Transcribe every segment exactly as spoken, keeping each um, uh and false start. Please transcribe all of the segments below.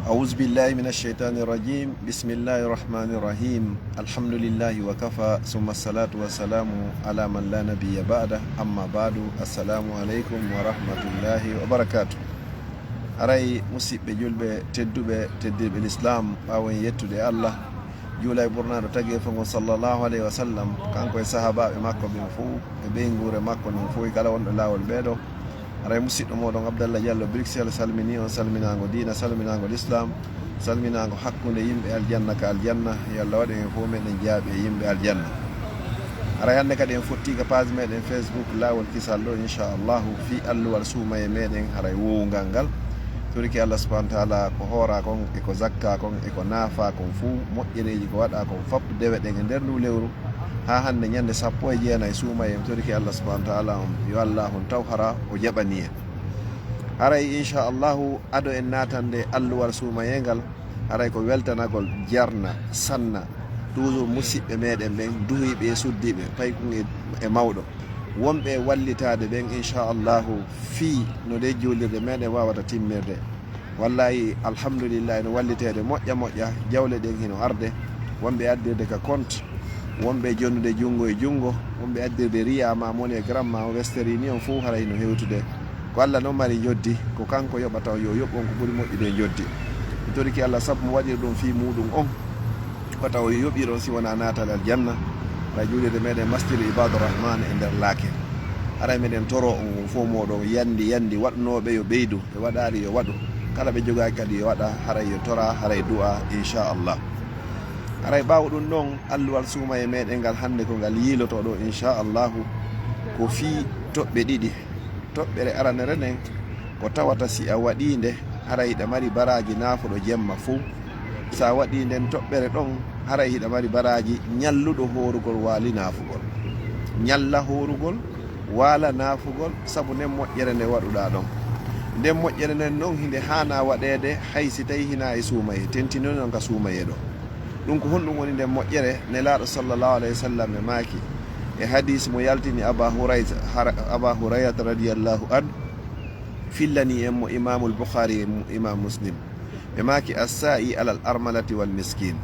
أعوذ بالله من الشيطان الرجيم. بسم الله الرحمن الرحيم. الحمد لله وكفى، ثم الصلاة والسلام على من لا نبي بعده. أما بعد، السلام عليكم ورحمة الله وبركاته. Aray, musiɓɓe julɓe tedduɓe, teddirɓe lislaam, ɓaawo en yettude Allah, juula e ɓurnaaɗo tageefo ngon, sallallahu alayhi wa sallam, kanko e sahaabaaɓe makko ɓen fow, e ɓeynguure makko nden fow, e kala wonɗo laawol ɓee ɗoo. Aray, musiɗɗo mooɗon Abdallah Diallo Bruxelles salminii on salminaango diina, salminaango lislaam, salminaango hakkunde yimɓe aljanna ka aljanna. Yo Allah waɗ en fow meɗen jaaɓi e yimɓe aljanna. Aray, hannde kadi en fotti ka page meɗen Facebook Laawol Kisal ɗoo, inchallahu, fii alluwal suumaye meɗen, haray woowungal ngal. Torike Allah subhanahu wa taala ko hooraa kon, e ko zakkaa kon, e ko naafaa kon fow, moƴƴereeji ko waɗaa kon fow, deweɗen e nder nduu lewru, haa hannde ñannde sappo e jeenayi suumaye. En torike Allah subhanahu wa taala on, yo Allah on taw hara o jaɓanii en. Haray, inchallahu, ado en naatande alluwal suumaye ngal, haray ko weltanagol, jarna, sanna, toujours musiɓɓe meɗen ɓen, duhiiɓe e suddiiɓe, paykun e, e mawɗo, wonɓe e wallitaade ɓen, inchallahu, fii no nde juulirde meɗen waawata timmirde. Wallahi, alhamdulillahi, no walliteede moƴƴa moƴƴa, jawle ɗen hino arde, wonɓe e addirde ka compte, wonɓe e jonnude junngo e junngo, wonɓe e addirde Ria ma, MoneyGram ma, Western Union fow haray hino hewtude. Ko Allah non mari njoddi, ko kanko yoɓata on, yo yoɓ on ko ɓuri moƴƴude e njoddi. Mi torike Allah sabu mo waɗiri ɗum fii muuɗum on, wata o yoɓir on si wonaa naatal aljanna. Haray juulirde meɗen Masjidu Ibaadu Rahmaan e nder Laake. Haray meɗen toroo on, on fow mooɗon, yandi, yandi, waɗunooɓe yo ɓeydu, ɓe waɗaali yo waɗu, kala ɓe jogaaki kadi yo waɗa, haray yo toraa, haray du'aa, inchallah. Haray ɓaawo ɗum ɗon, alluwal suumaye meɗen ngal hannde ko ngal yiilotoo ɗoo, inchallahu, ko fii toɓɓe ɗiɗi. Toɓɓere aranere nden, ko tawata si a waɗii nde, haray hiɗa mari baraaji naafuɗo jemma fow. Si a waɗii nden toɓɓere ɗon, haray hiɗa mari baraaji ñalluɗo hoorugol, waali naafugol. Ñalla hoorugol, waala naafugol, sabu nden moƴƴere nde waɗuɗaa ɗon. Nden moƴƴere nden non, hinde haanaa waɗeede, hay si tawii hinaa e suumayee, tentinii non ka suumayee ɗoo. Ɗum ko honɗum woni nden moƴƴere? Nelaaɗo sallallahu alayhi wa sallam e maaki e hadiis mo yaltini Aba Hurayra, Hara-, Aba Hurayrata radiyallahu anhu, fillanii en mo Imaamul Bukhaari e mu-, Imaam Muslim. Ɓe maaki, "Assaa'i alal armalati wal miskin."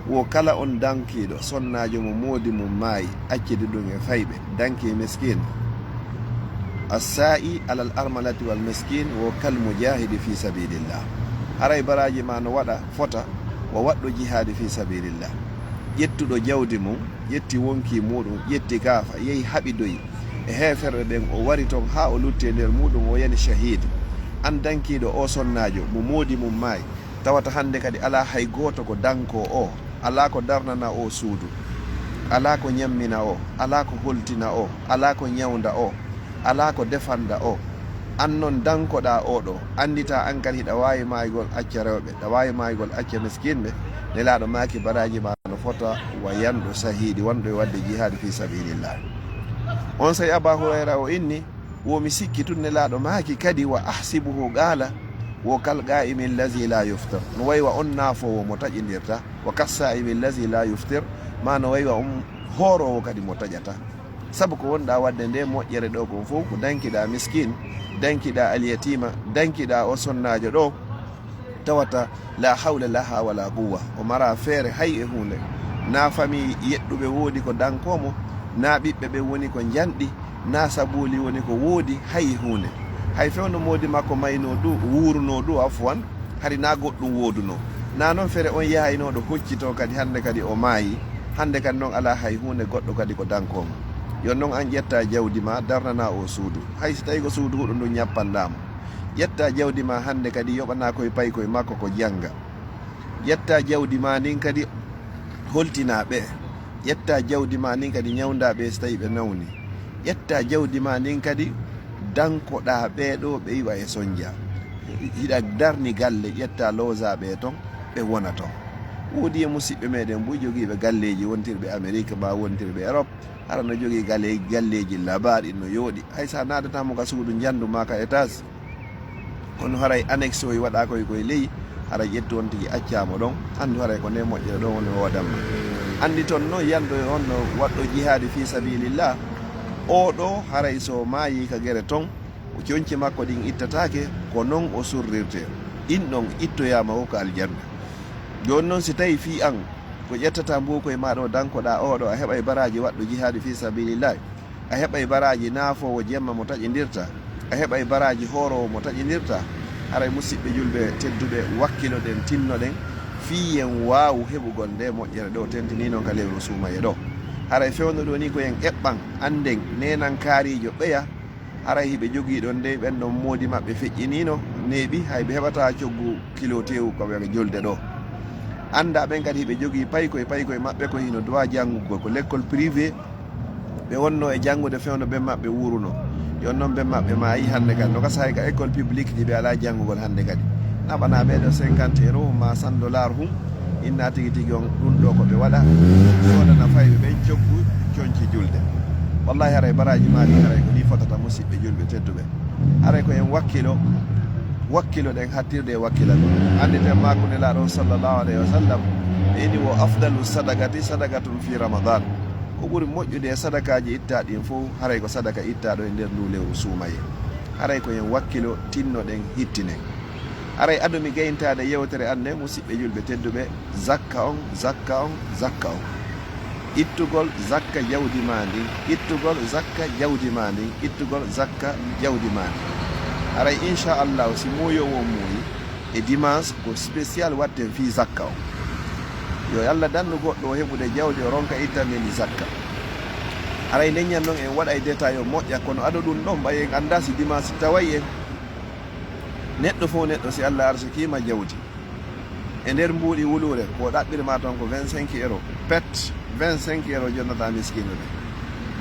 Wo kala on dankiiɗo sonnaajo mo moodi mum maayi, accidi ɗum e fayɓe, danki e miskin. "Assaa'i alal armalati wal miskin wo kal mujahidi fi sabilillah." Haray baraaji ma no waɗa fota wa waɗɗo jihaadi fi sabilillah. Ƴettuɗo jawdi mum, ƴetti wonkii muuɗum, ƴetti kaafa, yehi haɓidoyi e heeferɓe ɓen, o wari ton haa o lutti e nder muuɗum, o yani shahiid. An dankiiɗo oo sonnaajo mo moodi mum maayi, tawata hannde kadi alaa hay gooto ko dankoo oo, alaa ko darnana oo suudu, alaa ko ñammina oo, alaa ko holtina oo, alaa ko ñawnda oo, alaa ko defanda oo. An non dankoɗaa oo ɗoo, annditaa an kadi hiɗa waawi maayugol acca rewɓe, hiɗa waawi maayugol acca miskinɓe. Nelaaɗo maaki baraaji ma no fota wa yanɗo sahiidi wonɗo e waɗde jihaadi fi sabilillah. Onsay Aba Hurayra o inni, wo mi sikki tun Nelaaɗo maaki kadi, "Wa ahsibuhu qaala, wo kal qaa'imi allazi laa yuftir." No wayi wa on naafoowo mo taƴindirta, "wa kas saa'imi allazi laa yuftir," maa no wayi wa on hooroowo kadi mo taƴata. Sabu ko wonɗaa waɗde nde moƴƴere ɗoo kon fow, ko dankiɗaa miskin, dankiɗaa alyatiima, dankiɗaa o sonnaajo ɗoo, tawata laa hawla laha wala quwwa, o maraa feere hay e huunde. Naa famii yeɗɗuɓe woodi ko dankoo mo, naa ɓiɓɓe ɓen woni ko njanɗi, naa sabuuli woni ko woodi hay e huunde. Hay fewndo moodi makko maynoo ɗum, wuurunoo ɗum, afwan, hari naa goɗɗum woodunoo. Naa non feere on yahaynoo ɗo hoccitoo kadi hannde kadi o maayi, hannde kadi non alaa hay huunde goɗɗo kadi ko dankoo mo. Yo non an ƴettaa jawdi maa, darnanaa oo suudu. Hay si tawii ko suudu huɗo ndun ñappanɗaa mo. Ƴettaa jawdi maa hannde kadi yoɓanaa koy paykoy makko ko jannga. Ƴettaa jawdi maa ndin kadi holtinaa ɓe. Ƴettaa jawdi maa ndin kadi ñawndaa ɓe si tawii ɓe nawni. Ƴettaa jawdi maa ndin kadi dankoɗaa ɓee ɗoo ɓe iwa e sonja. Hiɗa darni galle, ƴettaa loozaa ɓe ton, ɓe wona ton. Woodi e musiɓɓe meɗen buy jogiiɓe galleeji wontirɓe Amerik maa wontirɓe Erop, hara no jogii gale-, galleeji labaaɗi no yooɗi. Hay so a naadataa mo ka suudu njanndu maa ka étage, kono haray annexe o waɗaa koy koye ley, haray ƴettu on tigi accaa mo ɗon, anndu haray ko nde moƴƴere ɗon woni o waɗan ma. Anndi ton non yanɗo e on no waɗɗo jihaadi fii sabilillah, oo ɗoo haray so maayii ka gere ton, Ko conci makko ɗin ittataake, ko non o surrirtee. Ɗin ɗon ittoyaama o ka aljanna. Jooni non, si tawii fii an, ko ƴettata mbuukoy maa ɗo, dankoɗaa oɗo, a heɓay baraaji waɗɗo jihaadi fii sabiilillaahi, a heɓay baraaji naafoowo jemma mo taƴindirta, a heɓay baraaji hooroowo mo taƴindirta, haray musiɓɓe julɓe tedduɓe, wakkiloɗen, tinnoɗen, fii yen waawu heɓugol nde moƴƴere ɗo tentiniino ka lewru suumaye ɗo. Haray fewndo ɗo ni ko yen eɓɓan, annden neenan kaariijo ɓeya, haray hiɓe jogii ɗon dey ɓen ɗon moodi maɓɓe feƴƴiniino, neeɓi, hay ɓe heɓataa coggu kilo teewu ko ɓe jolde ɗo. Anndaa ɓen kadi hiɓe jogii paykoy, paykoy maɓɓe ko hino duwaa janngugol, ko lekkol privé ɓe wonnoo e janngude fewndo ɓen maɓɓe wuurunoo. Jooni non ɓen maɓɓe maayi hannde kadi, no gasa hay ka école publique ji ɓe alaa janngugol hannde kadi. Naɓanaa ɓee ɗoo cinquante euros hum maa cent dollars hum, inna tigi tigi on ɗun ɗoo ko ɓe waɗa, soodana fayɓe ɓen coggu conci julde. Wallaahi haray baraaji maa ɗi haray ko nii fotata musiɓɓe julɓe tedduɓe. Haray ko en wakkilo, wakkiloɗen hattirde e wakkilal. Annditen maaku Nelaaɗo on sallallahu alayhi wa sallam, ɓe inni: "Wa afdalu sadaqati sadaqatun fi Ramadan." Ko ɓuri moƴƴude e sadakaaji ittaaɗi ɗin fow, haray ko sadaka ittaaɗo e nder nduu lewru suumaye. Haray ko en wakkilo, tinnoɗen, hittinen. Haray ado mi gayntaade yewtere an nde, musiɓɓe julɓe tedduɓe, zakka on, zakka on, zakka on. Ittugol zakka jawdi maa ndin, ittugol zakka jawdi maa ndin, ittugol zakka jawdi maa ndin. Haray, inchallahu, si moyoowo on moyi, e dimanche ko spécial watten fii zakka on. Yo Alla dandu goɗɗo o heɓude jawdi, o ronka ittande ndi zakka. Haray leññan non en waɗay détail o moƴƴa, kono ado ɗun ɗon, ɓay en anndaa si dimanche taway en. Neɗɗo fow neɗɗo, si Alla arsikiima jawdi, e nder mbuuɗi wuluure, ko ɗaɓɓirma ton ko vingt-cinq euros. Pet, vingt-cinq euros jonnataa miskiino ɓe.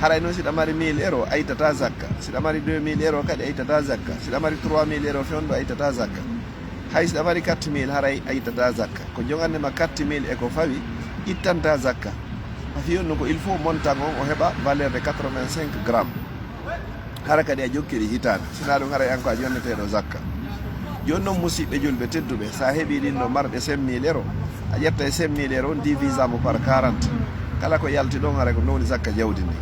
Haray non, si ɗa mari mille euros, a ittataa zakka. Si ɗa mari deux mille euros kadi, a ittataa zakka. Si ɗa mari trois mille euros fewndo, a ittataa zakka. Hay si ɗa mari quatre mille, haray a ittataa zakka. Ko jogannde ma quatre mille e ko fawi, ittantaa zakka. A fii on ɗun ko il faut montant on o heɓa valeur de quatre-vingt-cinq grammes. Hara kadi a jokkiri hitaande. Sinaa ɗun, haray an ko a jonneteeɗo zakka. Jooni non, musiɓɓe julɓe tedduɓe, si a heɓii ɗin ɗoo marɗe cinq mille euros, a ƴettay cinq mille euros on, divisaa mo par quarante. Kala ko yalti ɗon, haray ko ɗun woni zakka jawdi ndin.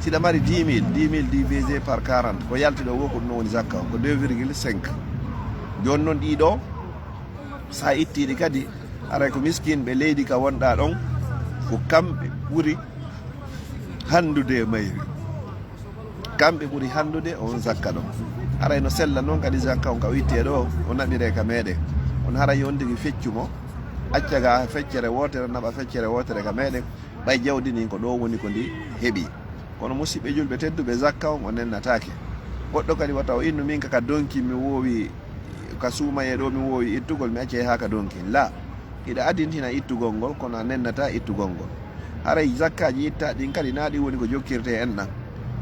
Si ɗa mari dix mille, dix mille divisé par quarante, ko yalti ɗon wo ko ɗun woni zakka on, ko deux virgule cinq. Jooni non, ɗii ɗoo, si a ittii ɗi kadi, haray ko miskinɓe leydi ka wonɗaa ɗon, ko kamɓe ɓuri hanndude e mayri. Kamɓe ɓuri hanndude on zakka ɗon. Haray no sella non kadi zakka on ka o ittee ɗoo, o naɓiree ka meɗen. On haray yo on tigi feccu mo, acca ga feccere wootere, naɓa feccere wootere ka meɗen, ɓay jawdi ndin ko ɗoo woni ko ndi heɓi. Kono musiɓɓe julɓe tedduɓe, zakka on o nennataake. Goɗɗo kadi wata o innu min ka, ka donki mi woowi, ka suumayee ɗoo mi woowi ittugol, mi accay haa ka donki. Laa. Hiɗa adintina ittugol ngol, kono a nennataa ittugol ngol. Haray zakkaaji ittaaɗi ɗin kadi, naa ɗi woni ko jokkirtee enɗan.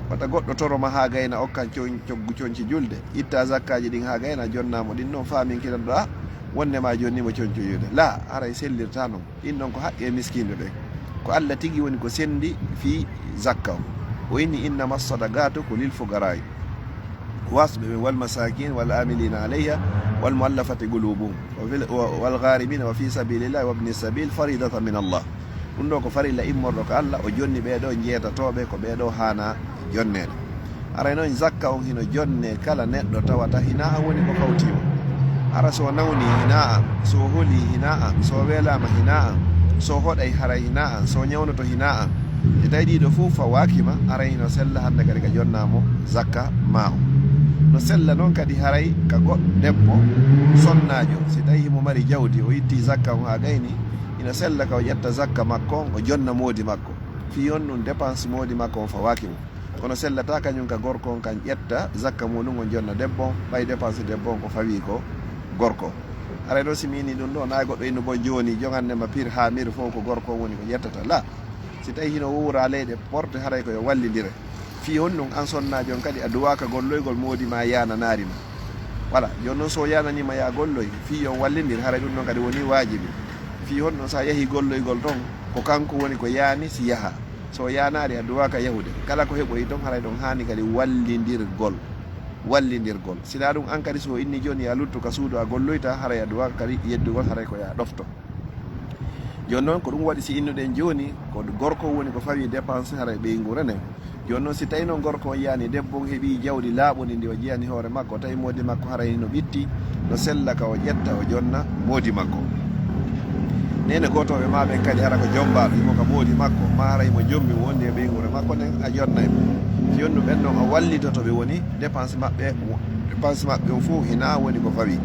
Wata goɗɗo toro ma haa gayna okkan con-, coggu conci julde. Ittaa zakkaaji ɗin haa gayna, jonnaa mo ɗin non, faaminkiranɗaa wonndema a jonnii mo conci julde. Laa, haray sellirtaa non. Ɗin non ko haqqee miskiinɓe ɓen. Ko Alla tigi woni ko senndi fii zakka on. O inni: "Innama sadaqatu ko lil fuqaraa'i." Wasɓe ɓen, wal masakin, wal amilina alayha, wal muallafati qulubuhum, wa fil, wa, wal gharimina, wa fi sabilillahi, wa ibni sabil, faridatan min Allah. Ɗun ɗoo ko farilla immorɗo ka Alla, o jonni ɓee ɗoo njeetatooɓe, ko ɓee ɗoo haanaa jonneede. Haray non, zakka on hino jonnee kala neɗɗo tawata hinaa an woni ko fawtii mo. Hara si o nawnii, hinaa an, si o holii, hinaa an, si o weelaama, hinaa an, si o hoɗay, haray hinaa an, si o ñawnoto, hinaa an. Si tawii ɗii ɗoo fow fawaaki ma, haray hino sella hannde kadi ka jonnaa mo zakka maa on. No sella non kadi haray ka goɗɗo debbo sonnaajo, si tawii himo mari jawdi, o ittii zakka on haa gayni, hino sella ka o ƴetta zakka makko on, o jonna moodi makko. Fii on ɗun dépense moodi makko on fawaaki mo. Kono sellataa kañun ka gorko on, kan ƴetta zakka muɗum on jonna debbo on, ɓay dépense debbo on ko fawii ko gorko on. Haray non, si mi innii ɗun ɗoo, naa goɗɗo innu bon jooni, jogannde ma pir haa mir fow ko gorko on woni ko ƴettata. Laa. Si tawii hino wuuraa leyɗe porte, haray ko yo wallindire. Fii honɗun an sonnaajo on kadi a duwaaka golloygol moodi maa yaananaari ma? Wala, jooni non, si o yaananii ma yo a golloy, fii yo on wallindir, haray ɗun ɗon kadi wonii waajibi. Fii honɗun, si a yahii golloygol ton, ko kanko woni ko yaani si yahaa. Si o yaanaali, a duwaaka yahude. Kala ko heɓoyi ton, haray ɗon haani kadi wallindirgol. Wallindirgol. Sinaa ɗun, an kadi, si o innii jooni yo a luttu ka suudu a golloyta, haray a duwaaka kadi yeddugol, haray ko yo a ɗofto. Jooni noon, ko ɗum waɗi, si innuɗen jooni, ko gorko woni ko fawi dépense, haray ɓeyngu renen. Jooni noon, si tawi noon gorko on yaani debbo on heɓi jawdi laaɓundi ndi o jeyani hoore makko, tawi moodi makko haray no ɓitti, no sella ka o ƴetta o jonna moodi makko. Neene gootooɓe maa ɓen kadi hara ko jommbaaɗo, himo ka moodi makko, maa hara himo jommi wondi e ɓeynguure makko nden, a jonnay mo. Jonnu ɓen noon a wallitoto ɓe woni dépense maɓɓe, dépense maɓɓe on fof hinaa woni ko fawi.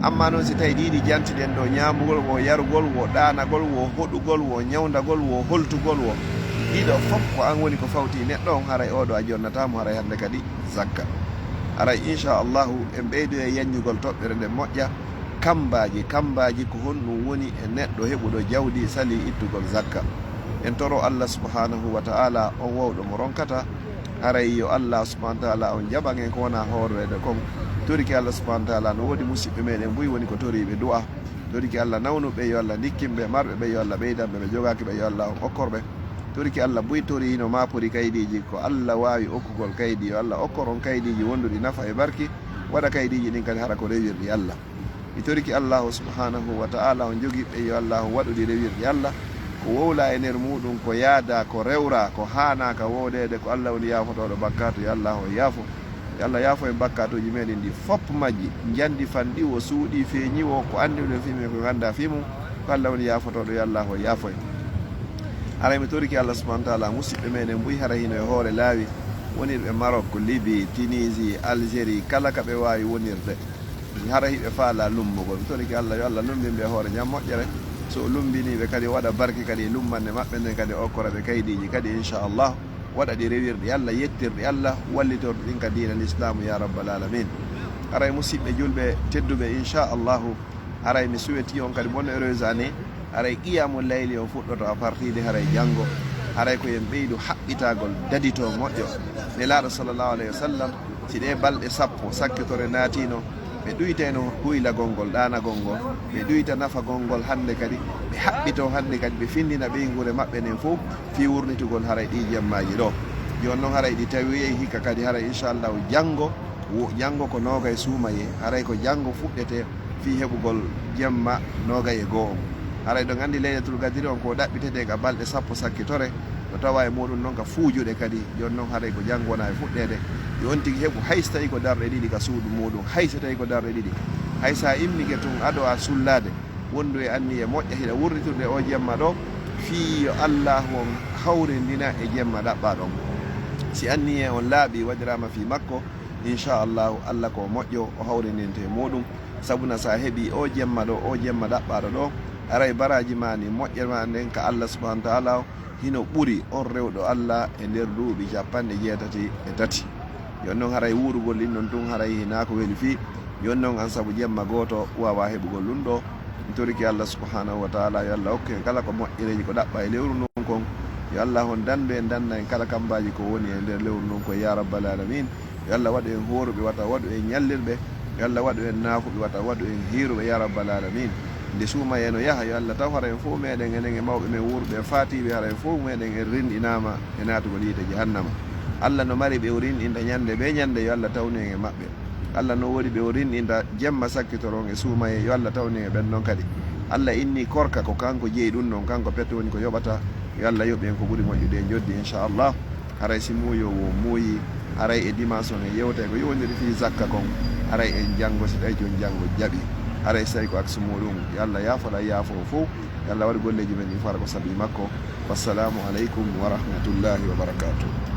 Amma noon si tawi ɗiɗi jantiɗen ɗo, ñaamugol wo, yarugol wo, ɗaanagol wo, hoɗugol wo, ñawndagol wo, holtugol wo, ɗiɗo fof ko an woni ko fawti neɗɗo on, haray oɗo a jonnataa mo, haray hannde kadi zakka. Haray inchallahu en ɓeydoya yanñugol toɓɓere nden moƴƴa, kambaaji, kambaaji ko honɗum woni e neɗɗo heɓuɗo jawdi sali ittugol zakka. En toro Allah subhanahu wa ta'ala on wawɗo mo ronkata, haray yo Allah subhanahu wa ta'ala on jaɓan en ko wona hoorreede kon. Toriki Allah subhanahu wa ta'ala no woodi musiɓɓe meɗen buy woni ko toriiɓe du'a. Toriki Allah nawnuɓe yo Allah ndikkin ɓe, marɓe ɓe yo Allah ɓeydan ɓe, ɓe jogaaki ɓe yo Allah on okkor ɓe. Toriki Allah buy tori hino maapori kaydiiji, ko Allah waawi okkugol kaydi, yo Allah okkor on kaydiiji wonduɗi nafa e barki, waɗa kaydiiji ɗin kadi hara ko rewirɗi Allah. Mi toriki Allahu subhanahu wa ta'ala on jogiiɓe yo Allahu waɗu ɗi rewirɗi Allah, ko wowla e nder muɗum, ko yaada, ko rewra, ko haanaaka woodeede, ko Allah woni yaafotooɗo bakkaatu, yo Allahu on yaafo. Yo Allah yaafo en bakkaatuuji meɗen ɗi fop majji, njandi fanɗi wo, suuɗi feeñi wo, ko anndi ɗum fii mum e ko ngannda fii mum, ko Allah woni yaafotooɗo, yo Allahu on yaafo en. Haray mi toriki Allah subhanahu wa ta'ala musiɓɓe meɗen buy haray hino e hoore laawi, wonirɓe Maroc, Libye, Tunisie, Algérie, kala ka ɓe waawi wonirde. Hara hiɓe faala lummugol. Mi torike Allah, yo Allah lumbin ɓe e hoore jam moƴƴere. So o lumbinii ɓe kadi, o waɗa barke kadi e lummande maɓɓe nden kadi, o okkora ɓe kaydiiji kadi, inchallah. Waɗa ɗi rewirɗi Allah, yettirɗi Allah, wallitorɗi ɗin ka diina Lislaamu, ya rabbal alamin. Haray musiɓɓe julɓe tedduɓe, inchallahu, haray mi suwetii on kadi bonne heureuse année. Haray qiyaamu layli on fuɗɗoto à partir de haray janngo. Haray ko en ɓeydu haɓɓitagol dadito moƴƴo. Nelaaɗo sallallahu alayhi wa sallam, si ɗee balɗe sappo sakkitore naatino, ɓe ɗuytayno huylagol ngol, ɗaanagol ngol, ɓe ɗuyta nafagol ngol hannde kadi, ɓe haɓɓito hannde kadi, ɓe findina ɓeynguure maɓɓe nden fof fii wurnitugol haray ɗii jemmaaji ɗoo. Jooni noon haray ɗi tawoyay hikka kadi haray inchallahu janngo, wo-, janngo ko noogay suumayee, haray ko janngo fuɗɗetee fii heɓugol jemma noogay e goo on. Haray ɗon anndi Laylatul Qadri on ko ɗaɓɓitetee ka balɗe sappo sakkitore, no tawa e muɗum noon ka fuujuɗe kadi. Jooni noon haray ko janngo wona e fuɗɗeede. Yo on tigi heɓu hay so tawi ko darɗe ɗiɗi ka suudu muɗum, hay so tawi ko darɗe ɗiɗi. Hay so a immike tun ado a sullaade, wondu e anniya moƴƴa hiɗa wurnitude o jemma ɗo, fii yo Allahu on hawrindina e jemma ɗaɓɓaaɗo on. Si anniya on laaɓi waɗiraama fii makko, inchallahu Allah ko moƴƴo o hawrindinte e muɗum. Sabuna sa heɓi o jemma ɗo, o jemma ɗaɓɓaaɗo ɗo, haray baraaji ma ni, moƴƴere ma nden ka Allah subhanahu wa ta'ala o, hino ɓuri on rewɗo Allah e nder duuɓi capanɗe jeetati e tati. Jooni noon haray wuurugol ɗin ɗon tun haray hinaa ko weli fii. Jooni noon an sabu jemma gooto waawaa heɓugol ɗum ɗo. Mi torike Allah subhanahu wa ta'ala yo Allah hokku en kala ko moƴƴereeji ko ɗaɓɓa e lewru ndun kon. Yo Allah on dandu en, danda en kala kambaaji ko woni e nder lewru ndun kon ya rabbal alamin. Yo Allah waɗu en hooruɓe wata waɗu en ñallirɓe. Yo Allah waɗu en naafuɓe wata waɗu en hiiruɓe ya rabbal alamin. Nde suumayee no yaha, yo Allah taw hara en fof meɗen, enen e mawɓe men wuurɓe e faatiiɓe, hara en fof meɗen en rinɗinaama e naatugol yiite jahannama. Allah no mari ɓe o rinɗinta ñande be ñande, yo Allah tawnu en e maɓɓe. Allah no woodi ɓe o rinɗinta jemma sakkitoro on e suumayee, yo Allah tawnu en e ɓen non kadi. Allah inni korka ko kanko jeyi ɗum non, kanko petto woni ko yoɓata. Yo Allah yoɓ en ko ɓuri moƴƴude e njoddi, inchallah. Haray si muuyo wo muuyi, haray e dimanche on e yewtay ko yowondiri fii zakka kon, haray en janngo si tawi jom janngo jaɓi, haray si tawi ko aksu muɗum, yo Allah yaafo ɗa yaafo fof, yo Allah waɗu golleeji men ɗin fara ko sabi makko. Wassalamu aleykum wa rahmatullahi wa barakatuh.